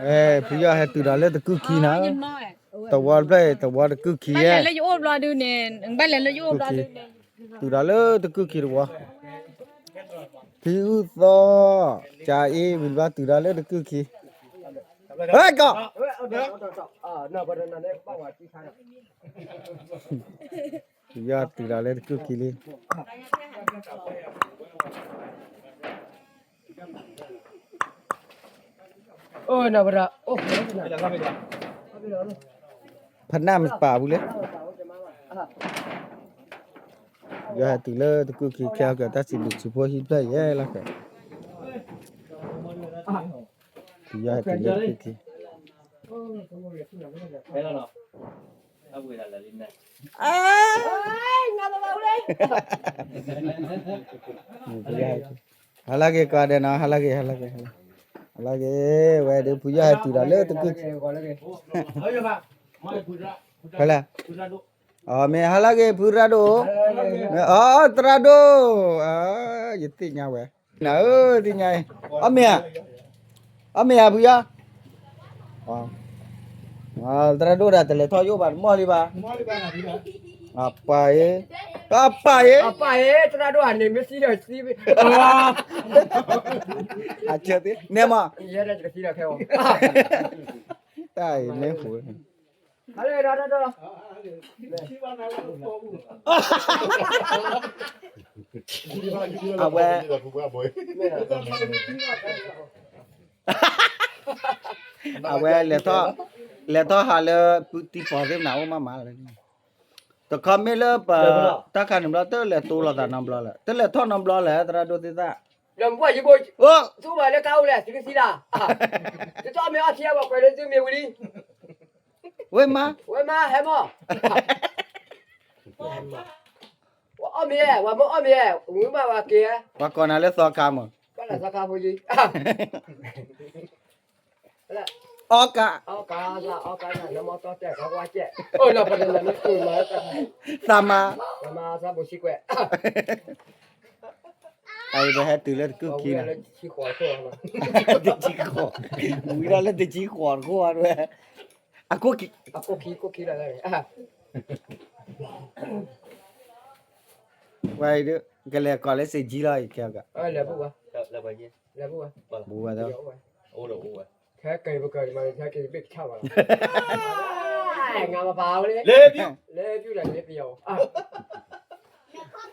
အဲ ဖုယီၢ်ဟဲတုၤဒီးလၢတကုၢ်ခံနၤ, သဝီတဖျၢၣ်အံၤ သဝီတကုၢ်ခံယဲ, ဘၣ်လဲၤလၢယအိၣ်ဘျီဒုန့ၣ်, ဘၣ်လဲၤလၢယအိၣ်ဘျီဒုန့ၣ်, တုၤဒီးလၢတကုၢ်ခံတဝီ, ဖံအုၣ်သီ, ကၠၤအ့ ဝံၤဘျီတုၤဒီးလၢတကုၢ်ခံ, ဟဲကီး ဖုယီၢ်တုၤဒီးလၢတကုၢ်ခံလံ. ဖနၢ်မပာ်ဘူးလဲၣ်. ယီၢ်ဟဲတုၤလၢတကုၢ်ခံ ခဲအီၣ်ကၢၤတၢ်စံးဘျုးစံးဖှိၣ်ဟံၣ်ဖျၢၣ်ယဲလီၤ. ဖုယီၢ်ဟဲတုၤလၢတကုၢ်ခံ ဟါလၢဂ့ၤ ကီးဒဲးနီၤ, ဟါလၢဂ့ၤ ဟါလၢဂ့ၤ, ဟါလၢဂ့ၤ, ဝဲဒၣ်ဖုယီၢ်ဟဲတုၤဒီးလၢတကုၢ်, ဖဲလဲၣ်, အမ့ၢ်ဟါလၢဂ့ၤ ဖုရၢ်ဒိၣ်, အသရၣ်ဒိၣ်, ယသ့ၣ်ညါဝဲ, နၤဧၢ သ့ၣ်ညါအံၤ, အီၣ်မ့ၤဧါ, အီၣ်မ့ၤဧါ ဖုယီၢ် သရၣ်ဒိၣ်ဒၣ်တလဲၤထီၣ်ယိၣ်ဘၣ် တမီၢ်လံဘၣ်, အပၢ်အံၤ, အပၢ်အံၤ, အပၢ်အံၤ သရၣ်ဒိၣ်ဧါန့ၣ် မ့ၢ်သံဒီးသံ, အဆၢသ့ နဲမး, ယဲဒၣ်တကသံဒီးခဲအံၤ, တၢ်အံၤမ့ၢ်ဟူး အဝဲ အဝဲလဲၤထီၣ်, လဲၤထီၣ်ဟးလၢ ပုၢ်တံၤပီၤသ့ၣ်မနၤအိၣ်မးမးလၢ, တခီမ့ၢ်လၢပ, တၢ်ခါန့ၣ်ဘျီ တလဲၤတိလိာ်သးနီတဘျီလၢၤ, တလဲၤထီၣ်နီတဘျီလၢၤ သရၣ်ဒိၣ်သ့ၣ်သၣ်, အိၣ်, သူမၤလၢကါအိၣ်လဲၣ် သုကသံလၢ်, သုတအီၣ်မ့ၤအီထံအါဘၣ် ကွဲးလၢသုမ့ၤဝံၤလံ, ဝဲမါ, ဝဲမါ ဟဲမီၢ် ဝဲအီၣ်မ့ၤ, ဝဲမ့ၢ်အီၣ်မ့ၤ, ဝံၤမးဝဲက့ၤ, ပှၤကိးနၤလၢသီခါမး, ဘၣ်လၢသီခါဖိယံၤ, အီကါ, အီကါ, အီကါ, နမီၢ်တီတဲာ်ကီဝါကဲ, သးမါ, သးမါ, သးဘိၣ်ဆံကွဲး, အအံၤပဟဲတုၤလၢတကုၢ်ခံနၤ, တဆံဃိး, ဝံၤဒီးလၢတဆံဃိးတဃိဝဲ, အခိၣ်ခံ, အခိၣ်ခံ, ခိၣ်ခံလီၤ, ဝဲအံၤဒုး ကလဲၤကိးလၢစ့ၢ်ကီးလီၤ အံၤခဲအံၤ, လဲၤဘူၣ်ဝဲ, လဲၤဘူၣ်ဝဲ, လဲၤဘူၣ်ဝဲ, ခဲကဲၤပကၢၤမး ခဲကဲၤဘ့ၣ်ကဆၣ်ဝဲလီၤ, ငါမပာ်ဝဲလၢ, လဲၤဘူၣ်လၢပယီၤ,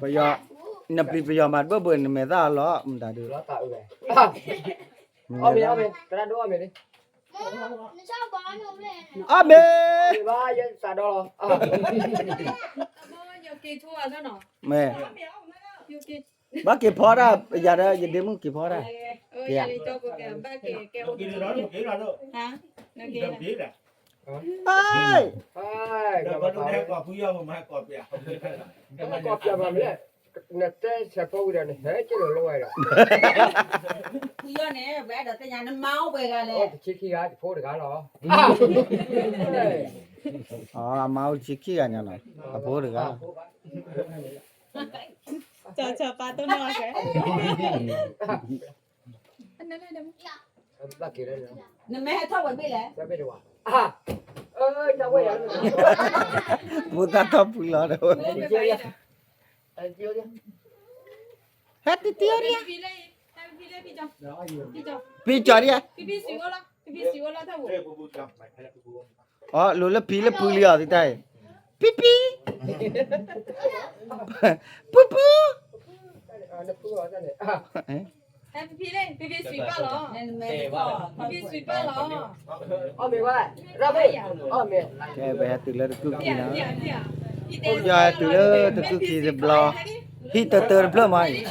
ပယီၤ, နပျံၤပယီၤမးတဘၣ်ဘၣ် နမဲာ်သၣ်အလီၤ မတၤဒုး, အီၣ်မ့ၤ, အီၣ်မ့ၤ, သရၣ်ဒိၣ်အီၣ်မ့ၤလံ, အီၣ်မ့ၤ, ဘၣ်ယဲစးဒီလီၤ, မ့ၢ်, ဘၣ်က့ၤဖီဒၣ် ယၤဒီး ယဒ့မုၣ်က့ၤဖီဒၣ်, နတဲဆဲးဖိဝံၤဒီး နဟဲက့ၤလီၤလီၤဝဲဒီး, ဖုယီၢ်န့ၣ် ပအဲၣ်ဒိးသ့ၣ်ညါ နမါအိၣ်ပှဲၤဂၤလဲၣ်, တဆံခံဂၤ ယဖိတဂၤလီၤ, အမါအိၣ်တဆံခံဂၤညါနီၤ, အဖိတဂၤလီၤ, နမ့ၢ်ဟဲထီၣ်ဝဲဘ့ၣ်လဲၣ်, ဖိသၣ်ထီၣ်ဖုလီၤဒီးဝဲ, ဟဲတံၤတံၤအီၤဒံး, ဖံကၠီဒံး, အီ လိၤလၢဖံလၢဖုလံအီၤသတးအံၤ, ဖံဖံ, ဖုဖု, ဖံဖံ, ကဲ ပဟဲတုၤလၢတကုၢ်ခံနီၤ, အိၣ်ယီၤဟဲတုၤလၢတကုၢ်ခံတဘျီ, ဟံၣ်တၢတၢတဖျၢၣ်မးအံၤ,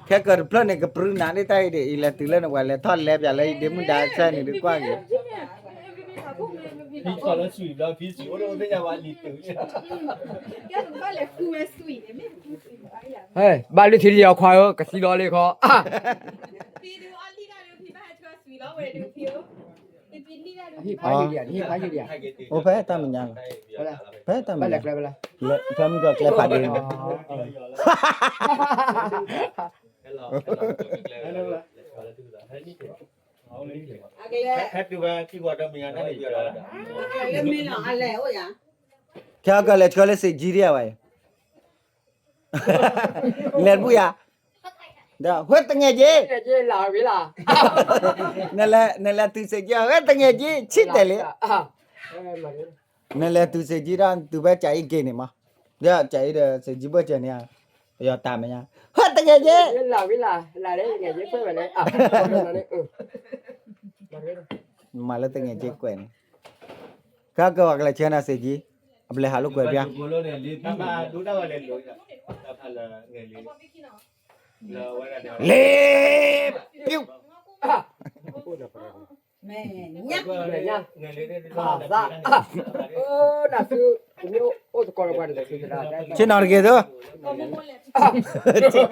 ခဲကၢၤတဖျၢၣ်န့ၣ် ကပြုၢ်နၤဒ်တၢ်အံၤဒံး, အံၤလဲၤတုၤလၢနပှၤလဲၤထီၣ်လဲၤပၠးလၢယဒ့မုၣ်ဒါဆၢန့ၣ် ဒုးကွၢ်က့ၤ ဘၣ်လၢထံလီၤခွါဧၢ ကသံလီၤလံခီ, အိၣ်ဖဲတၢ်မဲာ်ညါလီၤ, ဖဲတၢ်မဲာ်ညါ, ဖဲမုၢ်ကီၢ်ကျဲဖးဒ့န့ၣ်, ဟဲလီၤ, ဟဲလီၤ, ဟဲလီၤ, ခဲကလဲၤဆှၢလၢစ့ၣ်ကံဒံးဝဲအံၤ, လဲၤတဘူၣ်ယၤ, ဒီး ဟဲတငဲၢ်က့ၤ, နလဲၤတုၤစ့ၣ်ကံ ဟဲတငဲၢ်က့ၤ ဆံးတဲာ်လံ, နလဲၤတုၤစ့ၣ်ကံဒီး တုၤဖဲကၠၤအံၤက့ၤန့ၣ်မး, ဒီးကၠၤအံၤဒီးစ့ၣ်ကံဘၢၣ်စၢၤန့ၣ်, ပယီၤတၢ်မဲာ်ညါ, ဟဲတငဲၢ်က့ၤ မၤလၢတငဲၢ်က့ၤကွဲးန့ၣ်, ခဲကဝဲကလဲၤဆှၢနၤစ့ၣ်ကံ, အပလဲၤဟးလိာ်ကွဲးပျါ, လ့ပျူၣ် ဆ့ၣ်နီၤတဂ့ၤသိး,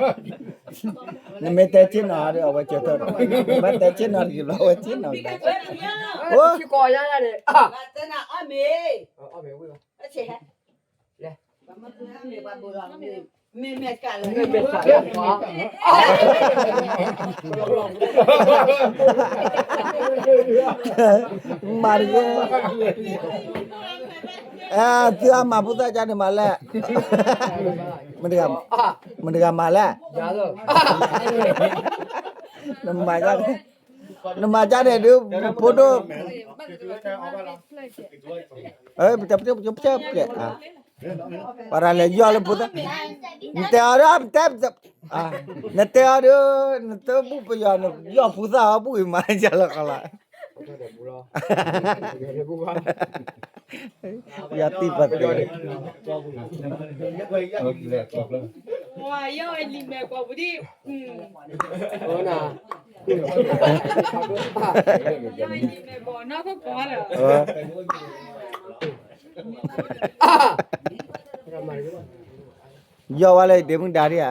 နမ့ၢ်တဲဆ့ၣ်နီၤဒီး အဝဲကၢၤထီၣ်ဒီး, ဘၣ်တဲဆ့ၣ်နီၤတဂ့ၤဘျီ အဝဲဆ့ၣ်နီၤတဂ့ၤ, မၤတဂ့ၤ, သုအမၤဖိသၣ်ကါန့ၣ်မၤလဲၣ်, မတၤတဂၤမၤလဲၣ်, နမၤ, နမၤကါန့ၣ်ဒုး ဖိဒိၣ် ပှၤတၢ်လဲၤယီၢ်လၢဖိသၣ်, နတဲအီၤဒီး တဲ, နတဲအီၤဒီး နတဘူၣ်ပယီၤ နယီၢ်ဖိသၣ်အီၤ ဘူၣ်အံၤမၤယါလီၤကီလီၤ, ယၤတံၢ်ပှၤသ့, ယီၢ်ဝဲလၢ ဒ့မုၣ်ဒါဒၣ်ဧါ,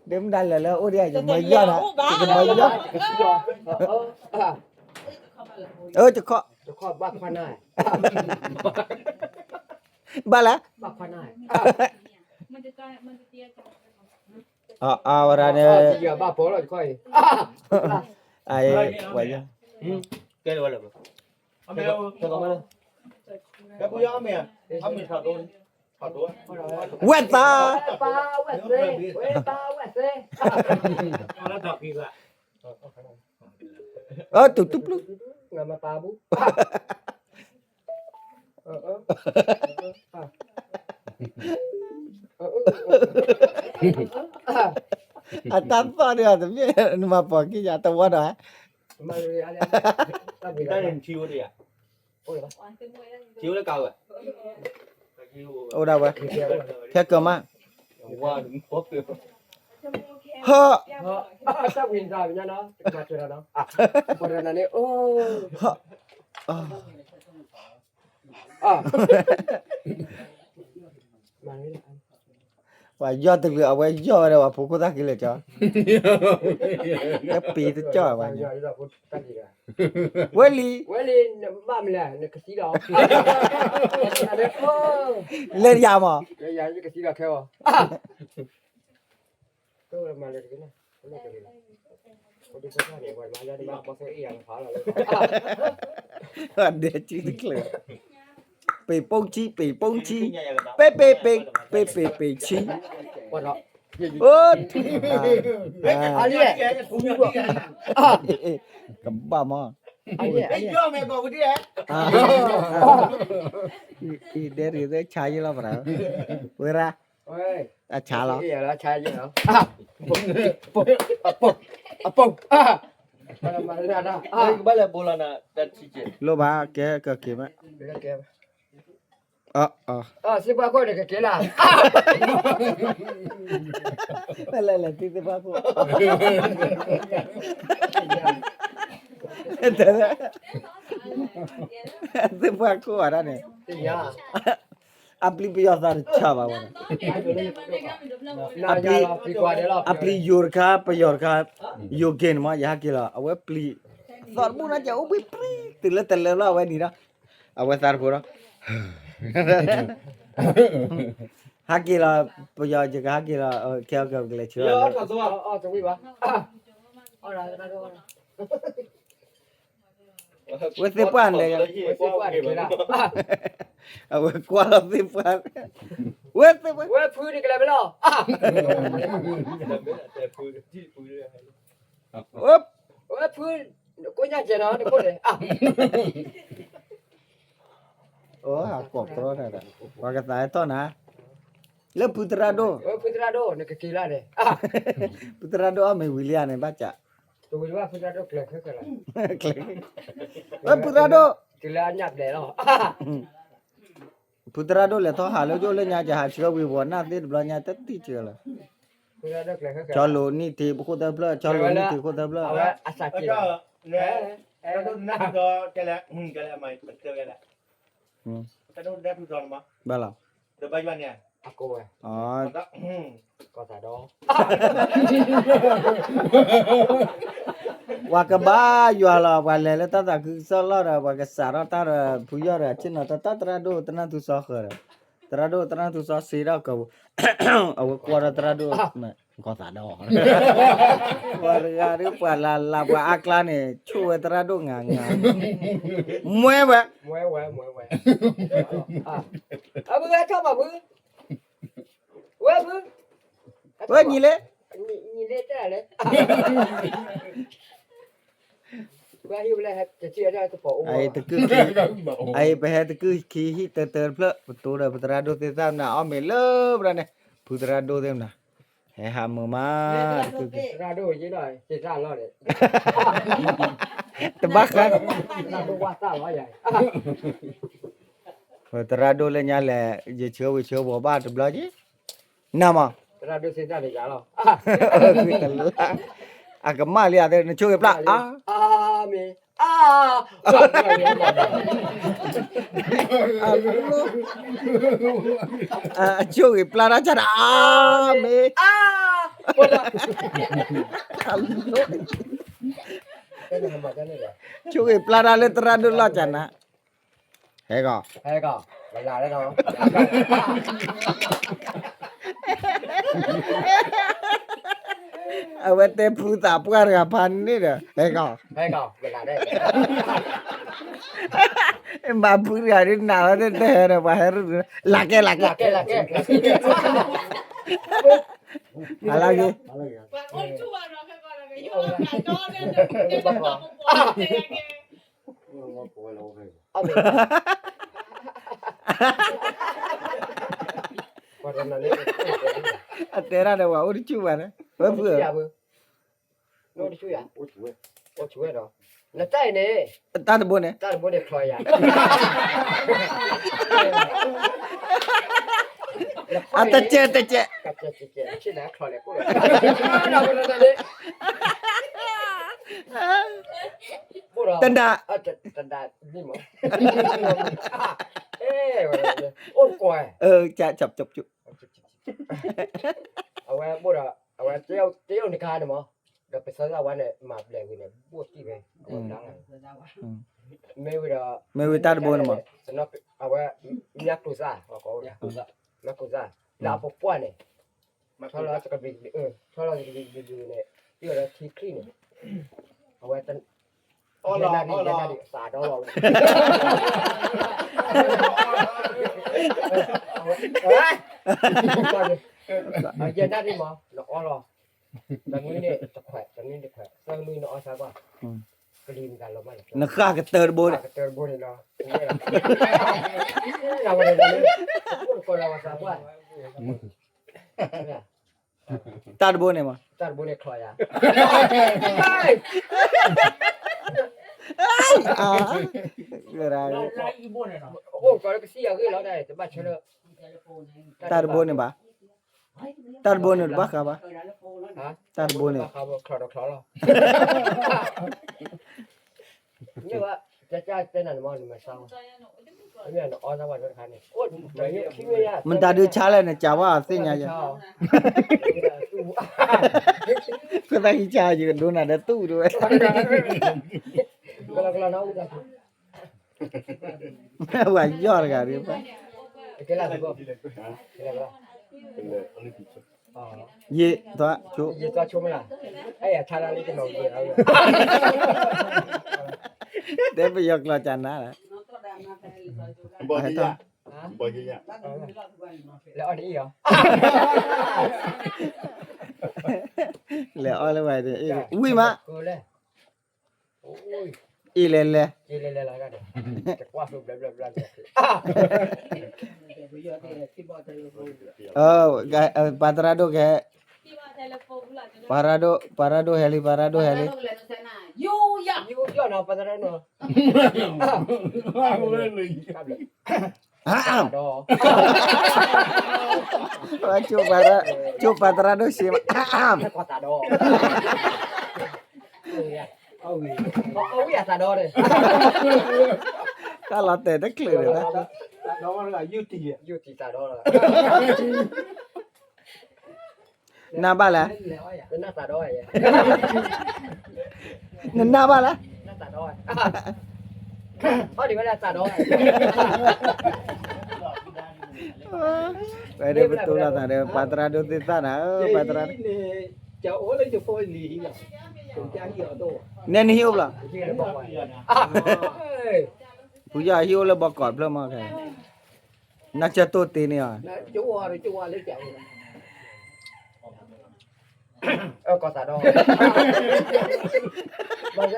ဒ့မုၣ်ဒါလၢ်လၢအိၣ်ဒံးဧါ, ယမၤယီၢ်နၤ, ယမၤယီၢ်, တခီ, ဘၣ်လဲၣ်, အဝဲဒၣ်န့ၣ်, ဝဲယီၢ်, ဝဲသး, အတူၢ်တူၢ်ပျူၢ် အတၢ်သီၣ်ဒံး တမ့ၢ်နမၤပိာ်ကံယၤတဝီဒီး, အိၣ်ဒၣ်ဝဲ, ခဲကမး, ဟၢ, ပှၤယီၢ်တဂ့ၤ အဝဲယီၢ်ဝဲဒၣ်ပှၤဖိခိၣ်သၣ်ခံလဲၣ်ကၠီ, တပ့ၤတကၠီၣ်ဘၣ်, ဝဲလံ, ဝဲလံ, နဘၣ်မလဲၣ် နကသံလီၤ, လဲၤယၤမး, ဒဲကံတကျၢၤ, ပ့ၤပိၢ်ဆံ ပ့ၤပိၢ်ဆံ, ပ့ၤပ့ၤပ့ၤ, ပ့ၤပ့ၤပ့ၤဆံ, အိၣ်, ကဘၣ်မး, ဒဲရံးသ့ၣ်ဆါယလီၤပရၤ, ဝဲရၣ်, အဆါလီၤ, အပိၢ်, အပိၢ်, လိၣ်ဘၣ်ကဲကက့ၤမး, စ့ၢ်ပှၤခိၣ်န့ၣ်ကက့ၤလၢ်, လဲၤလဲၤသံသ့ၣ်ပှၤခိၣ်, သ့ၣ်ပှၤခိၣ်အတၢ်န့ၣ်, အပျံၤပယီၤသးတဆၢဘၣ်ဝဲ, အပျံၤ, အပျံၤယိၤတခါ ပယီၤတခါ, ယိၤက့ၤန့ၣ်မး ယဟဲက့ၤလီၤ အဝဲပျံၤ, သီတဘူၣ်နီၤ ကအိၣ်ဘှံးပြံ, တုၤလၢတလၢလီၤ အဝဲနံၤဒီး, အဝဲသးတဖိဒီး ဟးက့ၤလီၤ, ပယီၤယကဟးက့ၤလီၤ, ခဲအံၤကလဲၤဆှၢလီၤ, ဝဲသ့ၣ်ပှၢ်န့ၣ်, အဝဲကွၢ်လီၤသ့ၣ်ပှၢ်, ဝဲသ့ၣ်ပှၢ်, ဝဲဖုတကလဲၤဖဲလဲၣ်, ဝဲဖု, ကိးညါကဲနီၤ တခိၣ်န့ၣ် အိ ကိးတြီတၢ်ဒီး ပှၤကသးဟဲထီၣ်နၤ လၢဖုသရၣ်ဒိၣ်, ဖုသရၣ်ဒိၣ်န့ၣ် ကက့ၤလၢ်န့ၣ်, ဖုသရၣ်ဒိၣ်အီၣ်မ့ၤဝံၤလံဧါန့ၣ် ဘၣ်စး, ဝံၤဘၣ်ဖုသရၣ်ဒိၣ်ကျဲၤခဲကလီၤ, ဝဲဖုသရၣ်ဒိၣ်, တုၤလၢအညၣ်ဘျဲးလီၤ, ဖုသရၣ်ဒိၣ်လဲၤထီၣ်ဟးလၢယိၣ်လၢညါ ယဟးဆှၢဝံၤပှၤနၢ်သ့ၣ်တဘျီညါတထံၣ်စၢၤလီၤ, ဆီလိာ်နံၣ်ထံးပခိၣ်သၢဖျၢၣ် ဆီလိာ်နံၣ်ထံးခိၣ်သၢဖျၢၣ်, အဝဲအစးက့ၤလီၤ, ဘၣ်လီၤ ပှၤကဘါယွၤလီၤ ပှၤကဘါယွၤလီၤ ပှၤလဲၤလၢတၢ်သးခုကစီၣ်လီၢ်ဒီး ပှၤကစးထီၣ်တၢ်ဒီး ဖုယီၢ်ဒီး ဆ့ၣ်နီၤတၢ် တၢ်သရၣ်ဒိၣ် သရၣ်သူစီဃၢၤဒီး သရၣ်ဒိၣ်သရၣ်သူစီစ့ထီၣ်ကဝူၤ အဝဲကွၢ်ဒီးသရၣ်ဒိၣ် ကီၢ်သးဒီ ပှၤတဂၤဒီးပှၤလၢ်လၢ် ပှၤအါကျါန့ၣ် ဆိၣ်ဝဲသရၣ်ဒိၣ်ငါငါ မွဲဝဲ မွဲဝဲ မွဲဝဲ အဝဲဟဲထီၣ်ဘၣ်ဖု ဝဲဖု ဝဲနံၤလၢ နံၤလၢတၢ်လၢ တကုၢ်ခံ အအံၤ ပဟဲတကုၢ်ခံဟံၣ်တၢတၢတဖျၢၣ် ပတိဒီးပသရၣ်ဒိၣ်သ့ၣ်သၣ်မနၤ အီၣ်မ့ၤလၢဘျီန့ၣ် ဖုသရၣ်ဒိၣ်သ့ၣ်မနၤ ဟဲဟးမုာ်မး တကုၢ်ခံ တဘၣ်ဃး သရၣ်ဒိၣ်လၢညါလဲၣ် ယဆှၢဝံၤဆှၢဘီဘၣ်တဘျီက့ၤ နမၤ အကမၣ်လံဧါ နဆိၣ်ဂ့ၤပျၢ် အါ အဆိၣ်ဂ့ၤပျၢ်တၢ်ဆါဒီး အါမ့ၢ် ဆိၣ်ဂ့ၤပျၢ်တၢ်လၢသရၣ်ဒိၣ်လီၢ်ကနၤ ဟဲကီး ဟဲကီး အဝဲတဲဖုသးပှၢ်တဂၤဖးန့ၣ်ဒီး ဟဲကီး ဟဲကီး မၤဖုတဂၤဒ်နၤဝဲတဟဲဒီး ပှၤဟဲရူၢ် လၢကဲ လၢကဲ လၢကဲ လၢကဲ အလၢက့ အတဲဒၣ်ဒီး ပှၤအိၣ်တဆူၣ်ဘၣ်န့ၣ် ဝဲဖု အိၣ်တဆူၣ်ယၤ အိၣ်ဆူၣ်ဝဲဒီး နတၢ်အံၤန့ၣ် တၢ်တဘိန့ၣ် တၢ်တဘိန့ၣ်ချီယၤ အတကဲ တကဲ တနၤ တနၤ န့ၣ်မး အိၣ်ကွၢ် အဝဲဘိၣ်ဒီး အဝဲတရုတ်နကါန့ၣ်မး ဒီးပသရၣ်ဝါန့ၣ် မၤဘျဲးဝံၤန့ၣ် ဘိၣ်တံၢ်ဝဲ အဝဲဘျါ မ့ၢ်ဝံၤဒီး မ့ၢ်ဝံၤတၢ်တဘိန့ၣ်မး အဝဲ မၠၢ်ကျိၤသၣ် မၠၢ်ကျိၤသၣ် လၢအပပှၢ်န့ၣ် ထီလီၤစကဘံး ထီလီၤစကဘံးဘံးဘံးန့ၣ် တံၢ်ဝဲဒီးထံချံန့ၣ် အဝဲ ယဲနၣ်ဒံး ယဲနၣ်ဒံး သးဒီဝဲ ယဲနၣ်ဒံးမး နအီလီၤ တနွံန့ၣ်တခွဲး တနွံတခွဲး သၢနွံနအီစါကွၢ် ကလံၤမတၤလီၤမး နဃၣ်ကတၢၢ်တဘိန့ၣ် ကတၢၢ်တဘိန့ၣ်လီၤ အိၣ်တကိးလီၤဝဲသးကွၢ် တၢ်တဘိန့ၣ်မး တၢ်တဘိန့ၣ်ချီယၤ အိၣ်ကီးလၢကသံၣ်အဂ့ၢ်လီၤ တဘၣ်ဆၢလၢ တၢ်တဘိန့ၣ်ဘၣ် တၢ်တဘိန့ၣ်တဘၣ်ဃးဘၣ် တၢ်တဘိန့ၣ် ချီဒီးချီလီၤ မ့ၢ်ဘၣ် ကၢကၢတဲနၤန့ၣ်မး နမၤဆါ မ့ၢ်နအီသးဝဲတခါန့ၣ် မတၤဒုးဆါလဲၣ် နကးဝဲအသ့ၣ်ညါယဲ ဖဲသးဟံးဆါ ယကဒိနၤဒီးသူၣ်ဒိဝဲ ပှၤယီၢ်တဂၤဒုး ကဲလၢသဘီၣ်, ကဲလၢသဘီၣ်, ယဲၢ်, ယဲၢ်, ယဲၢ်, တဲပယီၤကျိာ်ကနၤလီၤ, လဲၤအီၣ်တအံၤလီၤ, လဲၤအီၣ်လၢဝဲ, ဝံၣ်မး, အ့ၣ်လဲၤလဲၤ, ပှၤသရၣ်ဒိၣ်ကဟဲ, ပှၤသရၣ်ဒိၣ်, ပှၤသရၣ်ဒိၣ်ဟဲလံ, ပှၤသရၣ်ဒိၣ်ဟဲလံ, ကၠိပှၤသရၣ်ဒိၣ်ဆ့မး, တၢ်လီၤတဲာ်တချုးန့ၣ်, နၢ်ဘၣ်လဲၣ်, နနၢ်ဘၣ်လဲၣ်, ဝဲဒၣ်ပတိၢ်လီၤသးဒီး ပှၤသရၣ်ဒိၣ်သ့ၣ်သၣ်နၤ, ပှၤသရၣ်, နဲနဟံၣ်အိၣ်ဘျီ, ဖုယီၤဟံၣ်အိၣ်လၢဘီကီးဖျၢၣ်မး, နကၢတိၢ်တ့န့ၢ်အီၤ, ကီၢ်သးဒီ, တၢ်ကိၢ်ထီၣ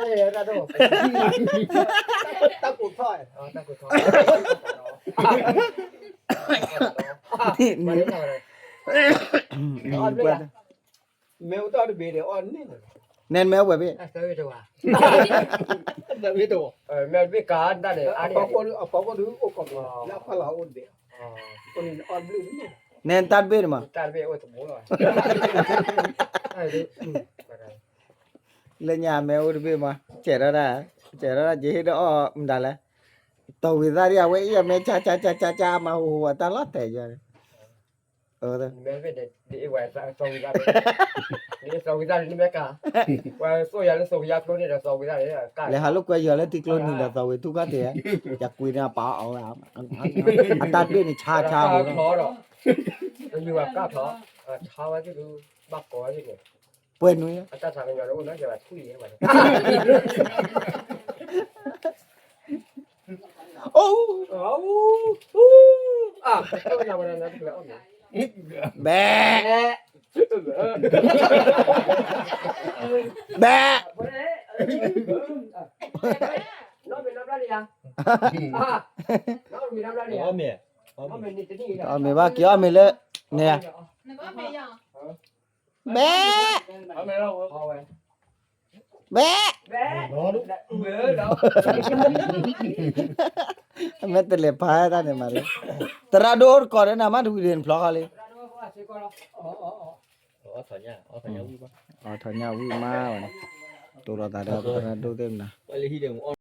်, တၢ်ကိၢ်ထီၣ်, မ့ၢ်အိၣ်တၢ်တဘ့ၣ်ဒီးအီၣ်န့ၣ်, နဲနမ့ၢ်အိၣ်ပှဲၤဘ့ၣ်, တဘ့ၣ်တဝီ, မ့ၢ်တဘ့ၣ်ကါတၢ်န့ၣ်, အဖီခိၣ်ဒုးအိၣ်ကီးဘ့ၣ်, လၢအဖီလာ်အိၣ်တဘ့ၣ်, နဲတၢ်တဘ့ၣ်န့ၣ်မး, လၢညါမ့ၢ်အိၣ်တဘ့ၣ်မး, စဲးထီၣ်ဒၣ်, စဲးထီၣ်ဒၣ်က့ၤဟ့ၣ်ဒီးအီၣ်မတၤလဲၣ်, တီၢ်ဝံၤသၣ်ဒ်အဝဲအံၤအမဲာ်ဆါဆါဆါဆါဆါမၤဟူဟူအတၢ်လီၤတဲာ်ယွၤန့ၣ်, သီဝံသးန့ၣ်မ့ၢ်က, ဝဲသိၣ်ယၤလၢသီဝံယၤကျိန့ၣ်ဒီးသီဝံသးန့ၣ်, လဲၤဟးလိာ်ကွဲယွၤလၢထံကျိနံၤဒီးသီဝံထူၣ်ခီၣ်ထံး, ယကွံန့ၣ်အပာ်အီၣ်ဝဲ, အတၢ်တဘ့ၣ်န့ၣ်ဆါဆါဟူလီၤ, ကထီ, ဆါဝဲသ့ၣ်ဒုး, ဘၣ်ကိးဝဲသ့ၣ်န့ၣ်, ပှဲၤနွံ, အိၣ်, ဘဲ, ဘဲ, အီၣ်မ့ၤဘၣ်က့ၤအီၣ်မ့ၤလၢ, န့ၣ်, ဘဲ, ဘဲ, မ့ၢ်တလဲၤဖးတၢ်န့ၣ်မး, သရၣ်ဒိၣ်အိၣ်တကိးဒီးနၤမးတဝံၤဒ့ၣ်နဖျီဃီလံ, အီၣ်ထီၣ်ညၣ်ဝံၣ်မးဝဲန့ၣ်, တိၢ်လီၤသးဒီးသရၣ်ဒိၣ်သ့ၣ်မနၤ